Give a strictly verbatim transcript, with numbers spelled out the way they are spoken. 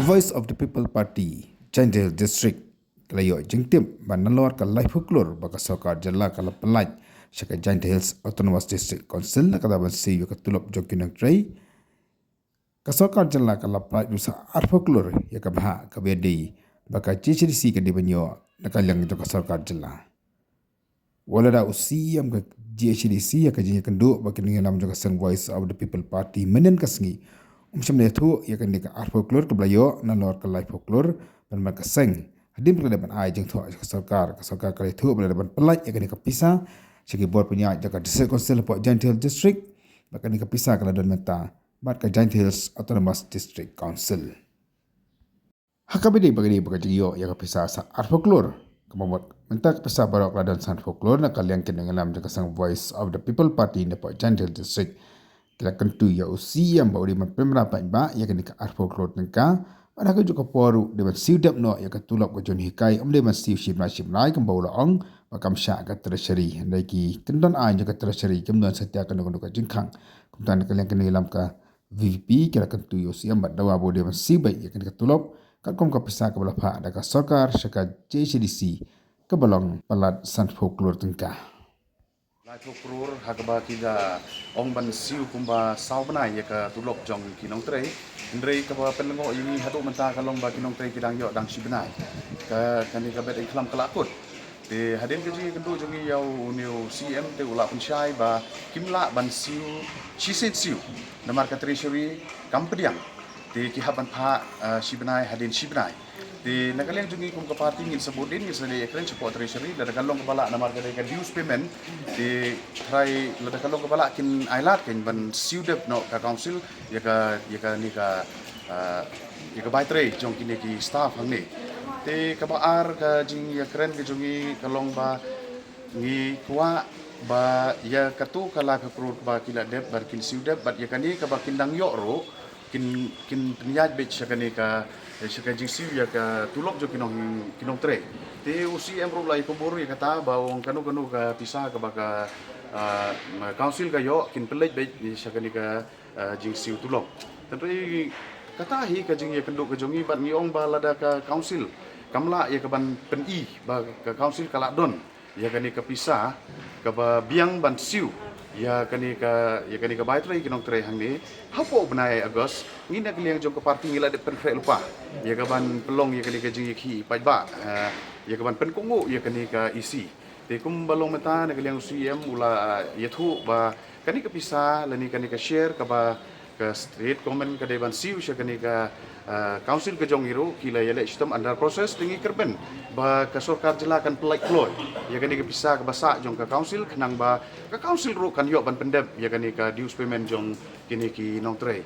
Voice of the People Party, Jaintia Hills District, ka la ïoh jingtip ba nalor ka laiphew klur ba ka sorkar jylla ka la pyllait sha ka Jaintia Hills Autonomous District Council na ka daw ban siew ïa ka tulop jong ki nongtrei, ka sorkar jylla ka la pyllait ruh sa arphew klur ïa ka bhah kaba ïadei ba ka J H A D C ka dei ban ïoh na ka liang jong ka sorkar jylla. Wat la da u C E M ka J H A D C ïa ka jingïakynduh bad ki nongïalam jong ka seng Voice of the People Party mynhynnin ka sngi, um shym la ïathuh ïa kane ka arphew klur kaba la ïoh nalor ka laiphew klur ban mat ka seng. Hadien ba la dep ban ai jingthoh sha ka sorkar, ka sorkar ka la ïathuh ba la dep ban pyllait ïa kane ka pisa sha ki bor pynïaid jong ka District Council hapoh Jaintia Hills District, bad kane ka pisa ka la don mynta bad ka Jaintia Hills Autonomous District Council. Ha kaba ïadei bad ka jingïoh ïa ka pisa sa arphew klur, kaba mut mynta ka pisa baroh ka la don sanphew klur, na ka liang ki nongïalam jong ka seng Voice of the People Party na poh Jaintia Hills District ki la kyntu ïa u C E M ba u dei ban pynbna paidbah ïa kane ka arphew klur tyngka. Bad ha kajuh ka por ruh dei ban siew dep noh ïa ka tulop ka jong u hikai, um dei ban siew shi bnai shi bnai kumba u la ong ba kam shah ka treasury. Hynrei ki kyndon aiñ jong ka treasury kim don satia kano kano ka jingkhang. Kumta na ka liang ki nongïalam ka V P P ki la kyntu ïa u C E M bad dawa ba u dei ban siew beit ïa kane ka tulop katkum ka pisa kaba la phah da ka sorkar sha ka J H A D C kaba long palat sanphew klur tyngka. Laiphew klur ha kaba ki da ong ban siew kumba saw bnai ïa ka tulop jong ki nongtrei. Hynrei kaba pynlyngngoh ïa ngi haduh mynta ka long ba ki nongtrei ki dang ïoh dang shi bnai. Ka, kane ka bet ïakhlam ka la kut. Te hadien ka jingïakynduh jong ngi ïa une u C E M te u la pynshai ba kim lah ban siew shisien siew namar ka treasury kam pdiang. Te ki hap ban phah, eh, shi bnai hadien shi bnai. Te na ka liang jong ngi kum ka party ngin sa bud dien, ngin sa leit ïakren shapoh treasury lada ka long kaba lah namar ka dei ka dues payment. Te trai lada ka long kaba lah kin ai lad kein ban siew dep noh ka council ïa ka, ïa kane ka, eh, ïa ka bai trei jong kine ki staff hangne. Te kaba ar ka jingïakren ka jong ngi ka long ba ngi kwah ba ïa kato ka laiphew klur ba ki la dep bad kin siew dep bad ïa kane kaba kin dang ïoh ruh kin, kin pynïaid beit sha kane ka, sha ka jingsiew ïa ka tulop jong ki nong, ki nongtrei. Te u C E M ruh la ïakubur ïa kata ba ong kano kano ka pisa kaba ka, ah, council ka ïoh kin pynleit beit sha kane ka, ah, jingsiew tulop. Hynrei kata hi ka jingïakynduh ka jong ngi bad ngi ong ba lada ka council kam lah ïa ka ban pyni ba ka council ka lah don ïa kane ka pisa kaba biang ban siew ïa kane ka, ïa kane ka bai trei ki nongtrei hangne. Hapoh bnai August ngi na ka liang jong ka party ngi la dep pynkhreh lypa ïa ka ban pynlong ïa kane ka jingïakhih paidbah, eh, ïa ka ban pynkohnguh ïa kane ka E C. Te kumba long mynta na ka liang u C E M u la, eh, ïathuh ba kane ka pisa lane kane ka share kaba ka state government ka dei ban siew sha kane ka, ah, council ka jong ngi ruh ki la ïaleh shitom under process. Te ngi kyrmen ba ka sorkar jylla kan pyllait kloi ïa kane ka pisa kaba sah jong ka council khnang ba ka council ruh kan ïoh ban pyndep ïa kane ka dues payment jong kine ki nongtrei.